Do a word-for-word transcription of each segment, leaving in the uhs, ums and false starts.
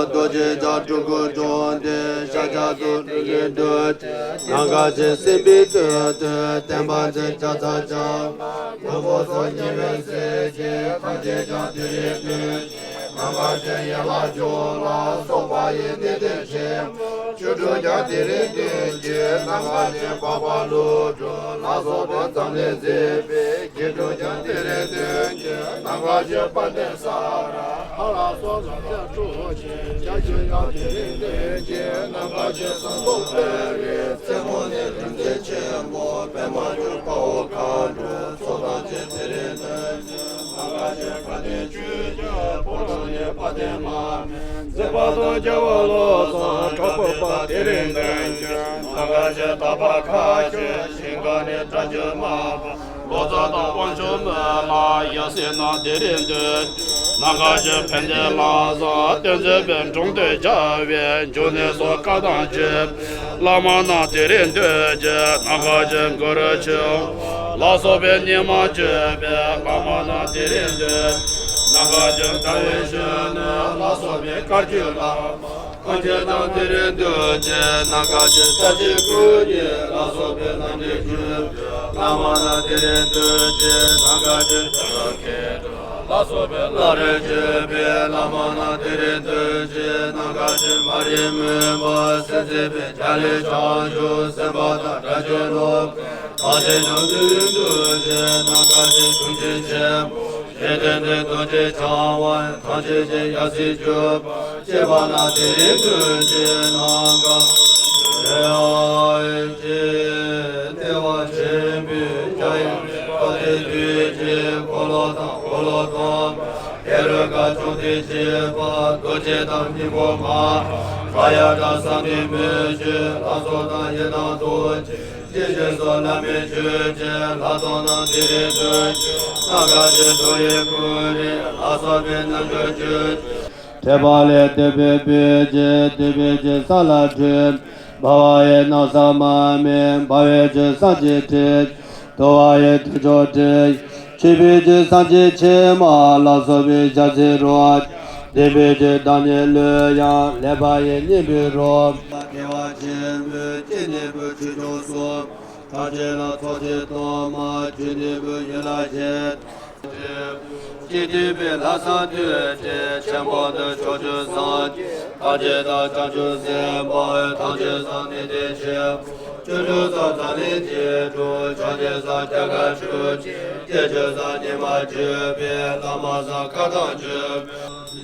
རྡོ་རྗེ་འཆང་སྤྲུལ་སྐུ་འབྱུང་ལྡན་ཤཱཀྱ་ཐུབ་སྤྲུལ་ལས་འདོད་ཅིང་ནམ་མཁའ་ཆེ་སྲིད་པའི་དོན་དུ་བསྟན་པ་འཛིན་ཕྱག་འཚལ་ལོ། མགོན་པོ་སོགས་ཉེ་བའི་སྲས་ཀྱིས་ཐམས་ཅད་ཀྱང་དེ་རིང་འདོད་ཅིང་ནམ་མཁའ་ཆེ་ཡན་ལག་བཅུ་ལ་སོགས་པ་ཡི་གནས་བརྟན་ཆེན་པོ་བཅུ་དྲུག་ཀྱང་དེ་རིང་འདོད་ཅིང་ནམ་མཁའ་ཆེ་འཕགས་པ་ཀླུ་སྒྲུབ་ལ་སོགས་པའི་མཚམས་ལས་མཛད་པའི་དགེ་ཕྲུག་ཀྱང་དེ་རིང་འདོད་ཅིང་ནམ་མཁའ་ཆེ་དཔལ་ལྡན་ས་ར་ཧ་ལ་སོགས་ལ་སྐྱབས་སུ་མཆི། བྱ་ཁྱོད་ཀྱང་དེ་རིང་འདོད་ཅིང་ནམ་མཁའ་ཆེ་ཟངས་མདོག་དཔལ་རིའི་རྩེ་མོ་ནས་རིག་འཛིན་ཆེན་པོ་པདྨ་འབྱུང་དཔའ་བོ་མཁའ་འགྲོའི་ཚོགས་ཐམས་ཅད་དེ་རིང་འདོད་ཅིང་ནམ་མཁའ་ཆེ་དགའ་ལྡན་ཆོས་ཀྱི་ཕོ་བྲང་ནས་དཔལ་ལྡན་བླ་མའི་མཛད་པ་དང་རྒྱལ་བ་བློ་བཟང་གྲགས་པ་དེ་རིང་འདོད་ཅིང་ནམ་མཁའ་ཆེ་དག་པ་མཁའ་སྤྱོད་ཞིང་ཁམས་ནས་སྒྲ་བསྒྱུར་མ་པ་ལོ་ཙཱ་དང་དབང་ཕྱུག་མི་ལ་ཡབ་སྲས་རྣམས་དེ་རིང་འདོད་ཅིང་ནམ་མཁའ་ཆེ་ཕན་བདེ་ལམ་བཟང་བསྟན་འཛིན་པའི་འབྲོམ་སྟོན་རྒྱལ་བའི་འབྱུང་གནས་སོགས་བཀའ་དང་བཅས་པའི་བླ་མ་རྣམས་དེ་རིང་འདོད་ཅིང་ནམ་མཁའ་ཆེ་གུ་རུ་ཆེན་པོ་ལ་སོགས་པའི་ཉི་མ་བཅུ་པའི་བླ་མ་རྣམས་དེ་རིང་འདོད་ཅིང་ནམ་མཁའ་ཆེ་དགའ་བའི་གཞོན་ནུ་ལ་སོགས་པའི་བཀའ་བརྒྱུད་བླ་མ་ཐམས་ཅད་རྣམས་དེ་རིང་འདོད་ཅིང་ནམ་མཁའ་ཆེ་ས་གཅིག་ཀུན་ཉིད་ལ་སོགས་པའི་རྣམ་འདྲེན་བརྒྱུད་པའི་བླ་མ་རྣམས་དེ་རིང་འདོད་ཅིང་ནམ་མཁའ་ཆེ་ལ་སོགས་པའི་བླ་རེ་བརྒྱུད་པའི་བླ་མ་རྣམས་དེ་རིང་འདོད་ཅིང་ནམ་མཁའ་ཆེ་མ་རིག་མུན་པ་སེལ་མཛད་པའི་རྒྱ་ལས་བྱང་ཆུབ་སེམས་དཔའ་དང་སྒྲ་གཅོད་ལོ། ཐམས་ཅད་རྣམས་དེ་རིང་འདོད་ཅིང་ནམ་མཁའ་ཆེ་ཐུགས་རྗེ་ཆེན་པོ་ཞེས་བསྟན་ཏེ་རྡོ་རྗེ་འཆང་དབང་ཐམས་ཅད་ཀྱི་ཡབ་སྲས་གྱུར་པ་སྐྱེས་པ་རྣམས་དེ་རིང་འདོད་ཅིང་ནམ་མཁའ་ཆེ་བདེ་བ་ཆེན་པོའི་རྒྱ་ཡན་ལས་དཔལ་ལྡན་དུས་ཀྱི་འཁོར་ལོ་དང་འཁོར་ལོ་སྡོམ་པ་ཧེ་རུ་ཀ་བཅོམ་ལྡན་ཁྱད་པར་རྡོ་རྗེ་དང་སྙིང་པོ་མ་ཧཱ་ཡ་ག་བསམ་གཏན་མི་བསྐྱོད་ལྷ་ཚོགས་དང་ཡི་དམ་རྡོ་རྗེ། དེ་བཞིན་གསུམ་བླ་མེད་ཆོས་ཀྱི་ལྷ་ཚོགས་རྣམས་དེ་རིང་འདོད་ཅིང་ནམ་མཁའ་ཆེ་འགྲོ་བའི་ཀུན་རིག་ལ་སོགས་པའི་རྣལ་འབྱོར་གྱུར་ཅིག་ཐོད་པ་ལས་ཐོད་པའི་སྤོས་ཀྱི་ཐོད་པའི་ཀྱི་ས་ལ་འཁྲུད། འབར་བ་ཡི་ན་བཟའ་མར་མེ་འབར་བའི་ཀྱི་སངས་རྒྱས་ཁྲི། དུ་བ་ཡི་ཐོད་ཕྱོགས་ཁྲི། མཆོད་པའི་ཀྱི་སངས་རྒྱས་ཕྱེ་མ་ལ་སོགས་པའི་ཞལ་ཟས་རོ། ལྡན་པའི་ཀྱི་བདག་ཉིད་ལུས་ཡང་ལེགས་པ་ཡི་སྙིང་པོའི་རོ། བདེ་བ་ཆེན་པོའི་སྐྱེ་གནས་པོའི་ཆོས་སྐྱོང་གསུམ། ཐམས་ཅད་ལ་ཚོགས་ཀྱི་གཏོར་མ་ཁྱོད་ནི་བུ་ཡིན་ལ་ཞེས། ཀྱེ་དུས་པའི་ལྷ་བསངས་དུས་ཀྱི་ཆེན་པོ་འདི་ཕྱོགས་བཅུ་སངས་རྒྱས་ཐམས་ཅད་དང་བྱང་ཆུབ་སེམས་དཔའ་ཐམས་ཅད་སངས་གནས་བརྟན་ཆེན་པོ་བཅུ་དྲུག་སངས་རྩ་ལས་རྗེས་འགྲོ་ཕྱག་རྒྱ་སངས་རྒྱ་གར་ཆོས་ཀྱི་སྐྱེ་མཆོད་སངས་ཉི་མ་བཅུ་པའི་བླ་མ་སངས་ཁ་ཐང་བཅུ་པའི།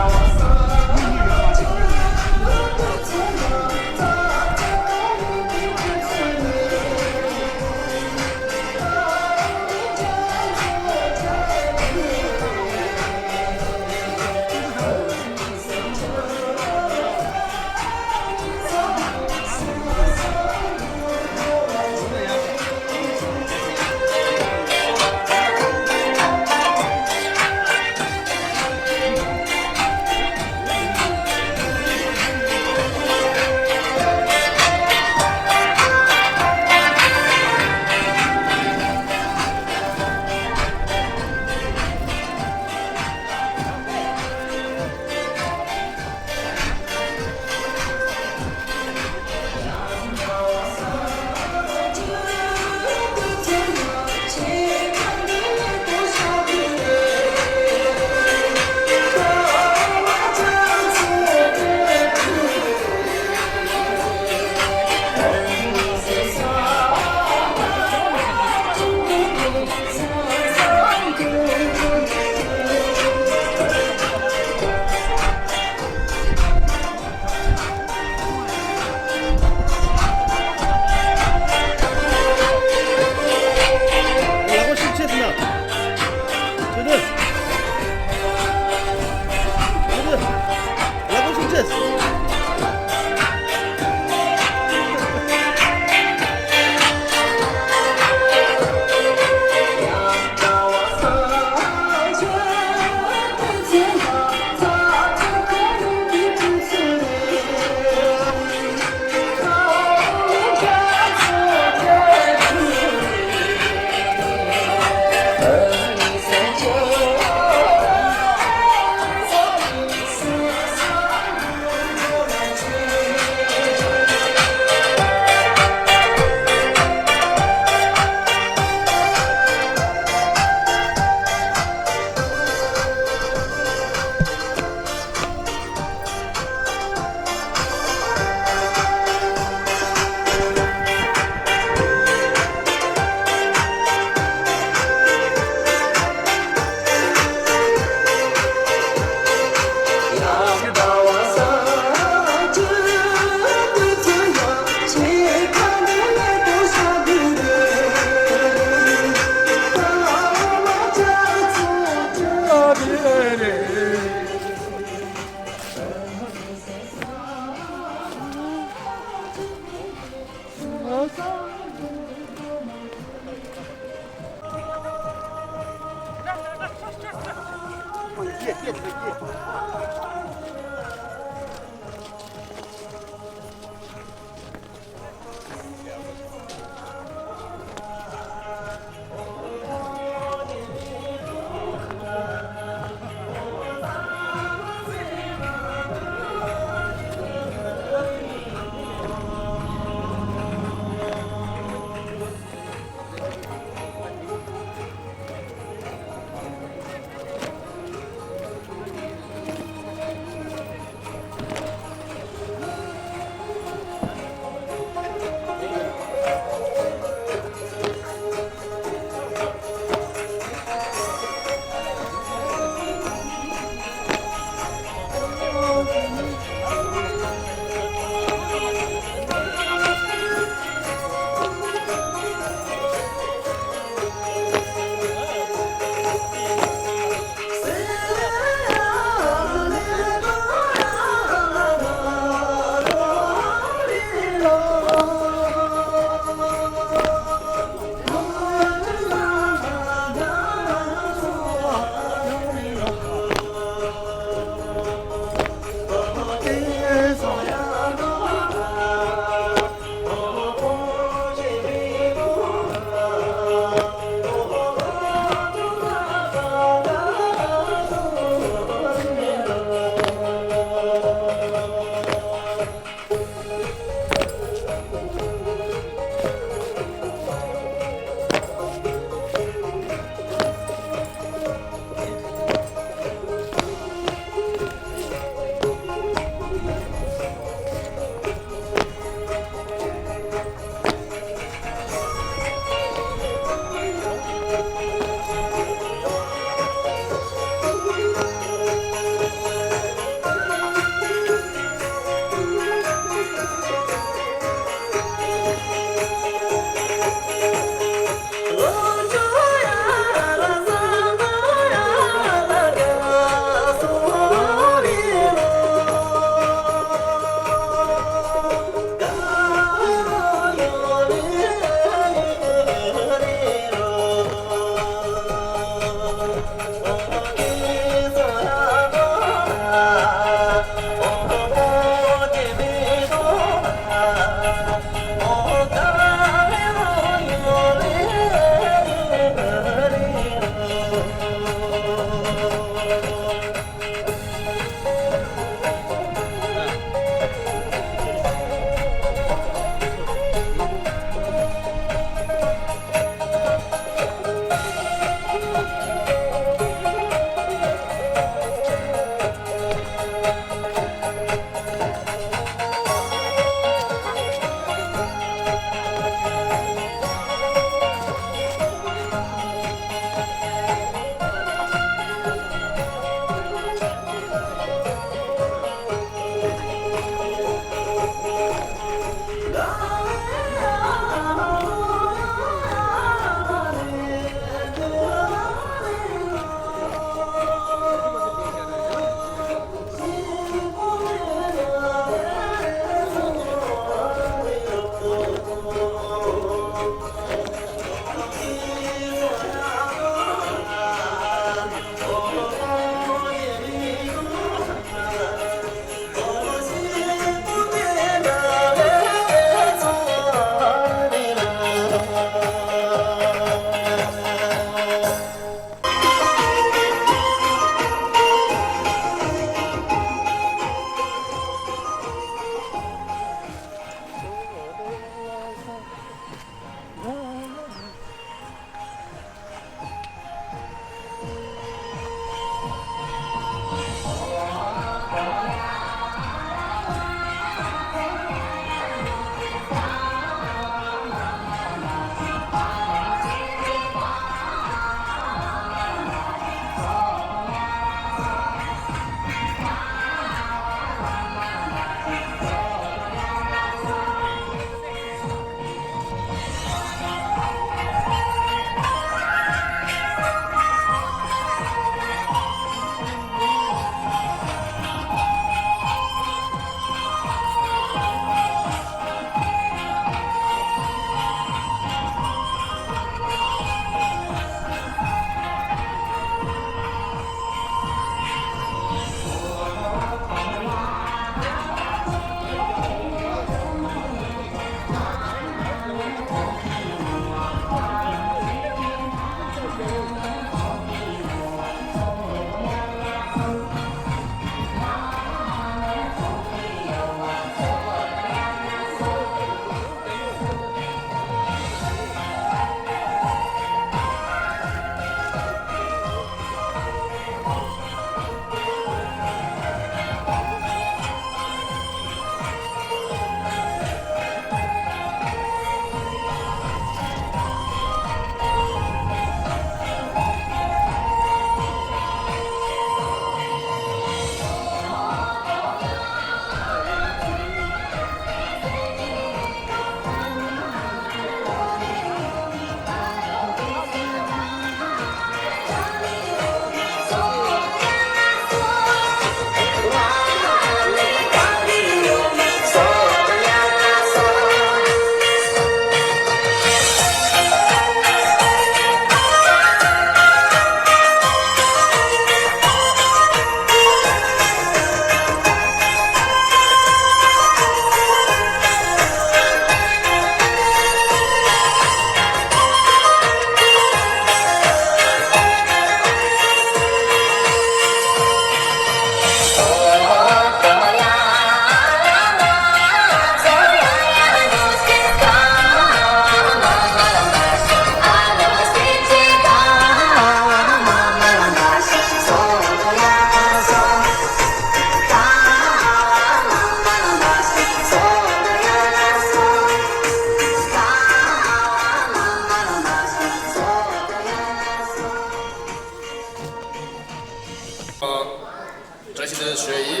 ཞེས་ཞུ་ཡི།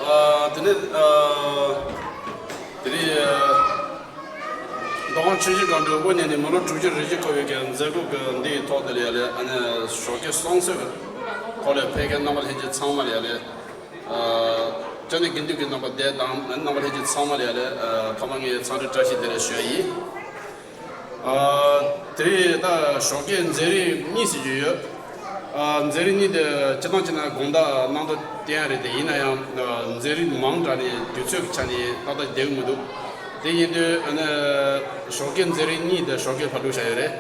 ཨ། དེ་ནས། ཨ། དེ་རིང་། ཨ། མདོ་ཁམས་ཆུ་བཞི་སྒང་དྲུག་དབུ་བརྙེས་ནས་མི་ལོ་དྲུག་ཅུ་རེ་བཞི་འཁོར་བའི་གི་མཛད་སྒོ་གི་འདིའི་ཐོག་དེ་ལ་ཡ་ལས། ཨ་ནི་ཞོགས་ཀས་གསང་སྲོལ་གི་ཐོག་ལ་ཕེབས་མཁན་རྣམ་པ་ལྷན་རྒྱས་ཚང་མ་ལ་ཡ་ལས། ཨ། ཅི་ནས་དགེ་འདུན་གྱི་རྣམ་པ་དེ་དང་རྣམ་པ་ལྷན་རྒྱས་ཚང་མ་ལ་ཡ་ལས། ཨ། ཐོག་མ་ངས་འཚམས་འདྲི་བཀྲ་ཤིས་བདེ་ལེགས་ཞུ་ཡ་ཡིན། ཨ། དེ་རིང་ད་ཞོགས་ཀས་མཛད་རིམ་གཉིས་ཟེར་རྒྱུ་ཡོད། ཨ། མཛད་རིམ་གཉིས་དེ་སྤྱིར་བཏང་བྱས་ན་དགོང་དག་གནང་དོན་བསྟན་ཡ་རེད་དེ། ཡིན་ན་ཡང་། ཨ། མཛད་རིམ་མང་དྲགས་ནས་དུས་ཚོད་ཀྱི་ཆ་ནས་ཏག་ཏག་བསྡད་ཀྱི་མི་འདུག་དེ་ཡིན་དུས། ཨ་ནི་ཞོགས་ཀས་མཛད་རིམ་གཉིས་དེ་ཞོགས་ཀས་ཕར་བསྒྲུགས་བཞག་ཡོད་རེད།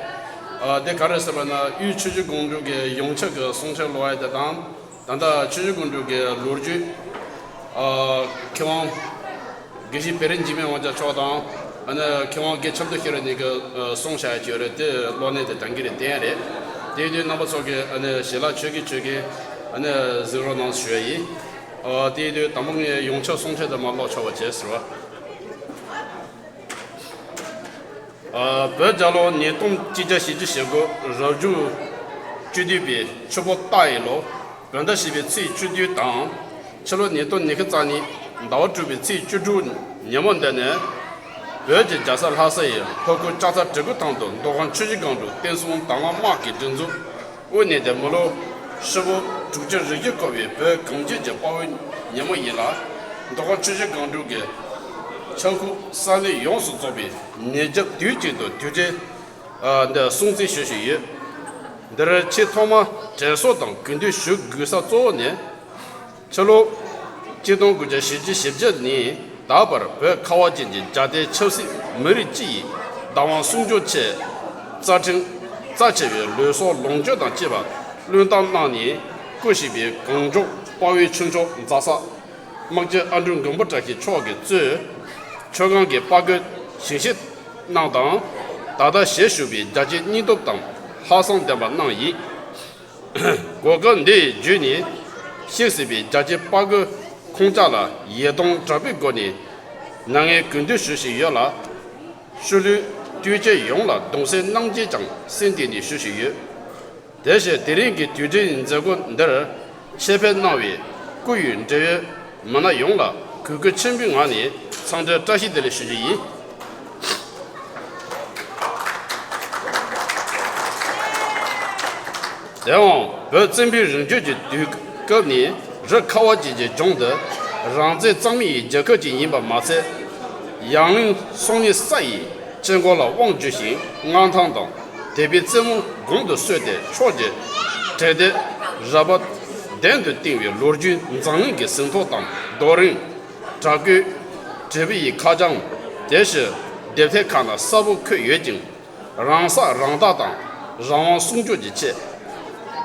ཨ། དེ་ག་རེ་ཟེར་བ་ན། དབུས་ཆུ་བཞི་སྒང་དྲུག་གི་ཡོངས་ཁྱབ་ཀྱི་གསུང་ཆོས་ཀློག་ཡ་དེ་དང་། ད་ལྟ་ཆུ་བཞི་སྒང་དྲུག་གི་ལོ་རྒྱུས། ཨ། མཁས་དབང་དགེ་བཤེས་བེ་རི་འཇིགས་མེད་དབང་ཕྱུག་མཆོག་དང་། ཨ་ནི་མཁས་དབང་དགེ་ཆབ་མདོ་ཤེས་རབ་གཉིས་ཀྱིས། ཨ། གསུང་བཤད་ཡ་ཅིག་ཡོད་རེད། དེ་གློག་བརྙན་དེ་ད་གིན་རེད། བསྟན་ཡ་རེད། དེ་ཡིན་དུས་རྣམ་པ་ཚོ་གིས། ཨ་ནི་ཞལ་ལག་མཆོད་ཀྱིན་མཆོད་ཀྱིན། ཨ་ནི་གཟིགས་རོགས་གནང་ཞུ་ཡ་ཡིན། ཨ། དེ་ཡིན་དུས་དང་པོ་ངས་ཡོངས་ཁྱབ་གསུང་ཆོས་དེ་མར་ཀློག་ཆོག་པ་བྱས་ཟེར་བ། ཨ། བོད་རྒྱལ་ལོ་ཉིས་སྟོང་གཅིག་བརྒྱ་བཞི་བཅུ་ཞེ་དགུ་རབ་བྱུང་བཅུ་བདུན་པའི་ཆུ་ཕོ་སྟག་ཡི་ལོ་བོད་ཟླ་བཞི་པའི་ཚེས་བཅུ་བདུན་དང་། ཕྱི་ལོ་ཉིས་སྟོང་ཉི་ཤུ་རྩ་གཉིས་ཟླ་བ་དྲུག་པའི་ཚེས་བཅུ་དྲུག་ཉིན་མོ་འདི་ནི། བོད་ཀྱི་རྒྱལ་ས་ལྷ་ས་ཡི་ལྷོ་ཁུལ་ལྕགས་རྟ་གྲི་གུ་ཐང་དུ་མདོ་ཁམས་ཆུ་བཞི་སྒང་དྲུག་བསྟན་སྲུང་དྭང་བླངས་དམག་གི་སྒྲིག་འཛུགས་དབུ་བརྙེས་ཏེ་མི་ལོ་ཧྲིལ་པོ་དྲུག་ཅུ་རེ་བཞི་འཁོར་བའི་བོད་གངས་ཅན་གྱི་དཔའ་བོའི་ཉིན་མོ་ཡིན་ལ། མདོ་ཁམས་ཆུ་བཞི་སྒང་དྲུག་གི་ཆབ་ཁུངས་ས་གནས་ཡོངས་སུ་རྫོགས་པའི་ཉིན་རྒྱབ་དུས་གཅིག་ཏུ་དུས་དྲན། ཨ། འདི་སྲུང་བརྩི་ཞུ་བཞིན་ཡོད། འདིར་ཆེས་ཐོག་མར་དྲན་གསོ་དང་གུས་འདུད་ཞུ་དགོས་ས་གཙོ་བོ་ནི། ཕྱི་ལོ་གཅིག་སྟོང་དགུ་བརྒྱ་བཞི་བཅུ་ཞེ་བརྒྱད་ནས་ད་བར་བོད་ཁ་བ་ཅན་གྱི་རྒྱལ་བསྟན་ཆབ་སྲིད་མི་རིགས་སྤྱི་ཡི་བདག་དབང་སྲུང་སྐྱོབ་ཆེད། རྩ་ཁྲིམས་རྩ་ཆེ་བའི་ལུས་སྲོག་ལོངས་སྤྱོད་དང་བཅས་པ་བློས་བཏང་གནང་ནས་སྐུ་གཤེགས་པའི་གངས་ལྗོངས་དཔའ་བོའི་ཆོས་མཆོག་ཛ་སག་དམག་སྤྱི་ཨ་འབྲུག་མགོན་པོ་བཀྲ་ཤིས་མཆོག་གིས་གཙོས་ཆོས་ཁང་གི་དཔའ་རྒོད་ཞིང་གཤེགས་གནང་དང་། ད་ལྟ་ཞལ་བཞུགས་པའི་རྒྱལ་གཅེས་སྙིང་སྟོབས་དང་ལྷག་བསམ་ལྡན་པ་རྣམས་ཡིན། གོ་སྐབས་འདི་བརྒྱུད་ནས་གཤེགས་ཟིན་པའི་རྒྱལ་གཅེས་དཔའ་རྒོད་ཁོང་ཅག་ལ་ཡིད་གདུང་དྲག་པོའི་སྒོ་ནས་ནམ་ཡང་གུས་འདུད་ཞུ་བཞིན་ཡོད་ལ། ཤུལ་ལུས་དུས་ཆེན་ཡོངས་ལ་གདུང་སེམས་རྣམ་དགྱེས་ཀྱང་སེམས་གཏིང་ནས་ཞུ་བཞིན་ཡོད། དེ་བཞིན་དེ་རིང་གི་དུས་དྲན་མཛད་སྒོ་འདིར་ཆེད་ཕེབས་གནང་བའི་སྐུ་ཡོད་འབྲེལ་ཡོད་མི་སྣ་ཡོངས་ལ་གུས་བཀུར་ཆེན་པོའི་ངང་ནས་འཚམས་འདྲི་བཀྲ་ཤིས་བདེ་ལེགས་ཞུ་རྒྱུ་ཡིན། དེའང་བོད་བཙན་པོའི་རིང་བསྒྲོད་ཀྱི་དུས་སྐབས་ནས་རི་ཁ་བ་ཅན་གྱི་ལྗོངས་འདི་རང་བཙན་གཙང་མ་ཡི་རྒྱལ་ཁབ་ཅིག་ཡིན་པ་མ་ཚད། ཡང་གླིང་སོག་ཉིལ་ས་ཡི་དཀྱིལ་འཁོར་ལ་དབང་བསྒྱུར་ཞིང་མངའ་ཐང་དང་དད་པའི་རྩེ་མོ་དགུང་དུ་གསོལ་ཏེ་ཕྱོགས་ཀྱི་དྲེགས་ལྡན་རལ་པ་གདན་དུ་བཏིང་བའི་ལོ་རྒྱུས་འཛམ་གླིང་གི་ཟིན་ཐོ་དང་རྡོ་རིང་བྲག་བརྐོས་བྲིས་པ་ཡི་ཁ་བྱང་། དེ་བཞིན་དེབ་ཐེར་ཁག་ན་གསལ་པོ་འཁོད་ཡོད་ཅིང་། རང་ས་རང་བདག་དང་རང་དབང་སྲུང་སྐྱོབ་ཀྱི་ཆེད་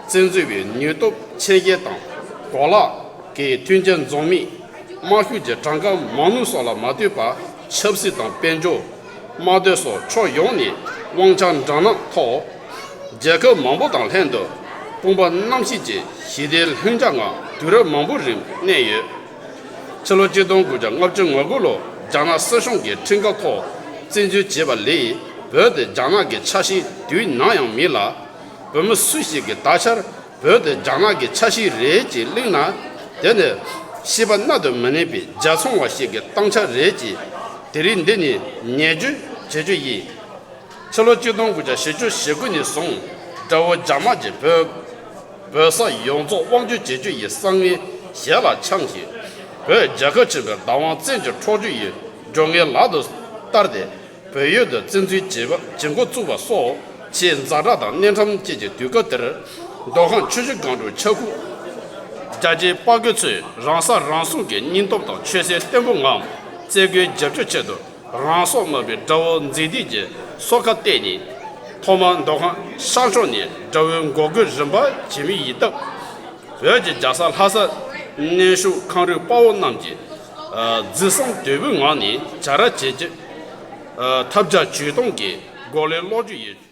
བཙན་འཛུལ་བའི་ནུས་སྟོབས་ཆེན་ཤོས་དང་གོ་ལག་གི་མཐུན་རྐྱེན་འཛོམས་མེད་དམག་ཤུགས་ཀྱི་གྲངས་ཀ་མང་ཉུང་སོགས་ལ་མ་ལྟོས་པར་ཆབ་སྲིད་དང་དཔལ་འབྱོར་དམག་དོན་སོགས་ཕྱོགས་ཡོངས་ནས་དབང་ཆ་འདྲ་མཉམ་ཐོག་རྒྱལ་ཁབ་མང་པོ་དང་ལྷན་དུ་དཔུང་པ་རྣམ་གཅིག་གིས་ཞི་བདེའི་ལྷིང་འཇགས་ངང་དུས་རབས་མང་པོའི་རིང་གནས་ཡོད། ཕྱི་ལོ་གཅིག་སྟོང་དགུ་བརྒྱ་ལྔ་བཅུ་ང་དགུ་ལོར་རྒྱ་ནག་སྲིད་གཞུང་གིས་ཁྲིམས་འགལ་ཐོག་བཙན་འཛུལ་བྱས་པ་ལས་བོད་དེ་རྒྱ་ནག་གི་ཆ་ཤས་དུས་ནམ་ཡང་མིན་ལ། བོད་མི་སུ་ཞིག་གིས་ད་ཆར་བོད་དེ་རྒྱ་ནག་གི་ཆ་ཤས་རེད་ཅེས་གླེང་ན། དེ་ནི་ཤེས་པ་གནད་དུ་མི་གནས་པའི་རྒྱ་ཚོང་བ་ཞིག་གི་གཏམ་འཆལ་རེད་ཅེས་དེ་རིང་འདི་ནས་ནན་བརྗོད་བྱེད་རྒྱུ་ཡིན། ཕྱི་ལོ་གཅིག་སྟོང་དགུ་བརྒྱ་བཞི་བཅུ་ཞེ་དགུ་ནས་བཟུང་དགྲ་བོ་རྒྱ་དམར་གྱིས་བོད་བོད་ས་ཡོངས་རྫོགས་དབང་སྒྱུར་བྱེད་རྒྱུ་ཡི་བསམ་ངན་ཞལ་ལ་འཆང་ཞིང་། བོད་རྒྱལ་ཁབ་ཆེན་པོའི་བདག་དབང་བཙན་གྱིས་འཕྲོག་རྒྱུ་ཡི་སྒྲུབ་ངན་ལག་ཏུ་བསྟར་ཏེ། བོད་ཡུལ་དུ་བཙན་འཛུལ་བྱེད་པ་བྱེད་འགོ་བཙུགས་པ་སོགས་ཆེས་ཛ་དྲག་དང་གནད་འཕྲང་ཅན་གྱི་དུས་སྐབས་འདིར། མདོ་ཁམས་ཆུ་བཞི་སྒང་དྲུག་ཆབ་ཁུངས་རྒྱལ་གཅེས་དཔའ་རྒོད་ཚོས་རང་ས་རང་སྲུང་གི་སྙིང་སྟོབས་དང་ཆོད་སེམས་བརྟན་པོའི་ངང་བཙན་རྒོལ་རྒྱབ་སྐྱོར་ཆེད་དུ། རང་སྲོག་དམའ་བའི་དགྲ་བོ་འཛིང་འདོད་ཀྱི་སོ་ཁ་གཏད་ནས། ཐོག་མར་མདོ་ཁམས་ཤར་ཕྱོགས་ནས་དགྲ་བོའི་འགོག་རྒོལ་རིམ་པ་བྱེད་མུས་ཡིན་སྟབས། བོད་ཀྱི་རྒྱལ་ས་ལྷ་ས་གནས་བཞུགས་ཁམས་རིགས་དཔའ་བོ་རྣམས་ཀྱིས་ཨ་གཟི་བསམ་དོད་པོའི་ངང་ནས་བྱ་ར་བྱེད་ཀྱི་ཨ་ཐབས་བརྒྱ་ཇུས་སྟོང་གིས་རྒོལ་ལན་སློག་རྒྱུ་ཡིན།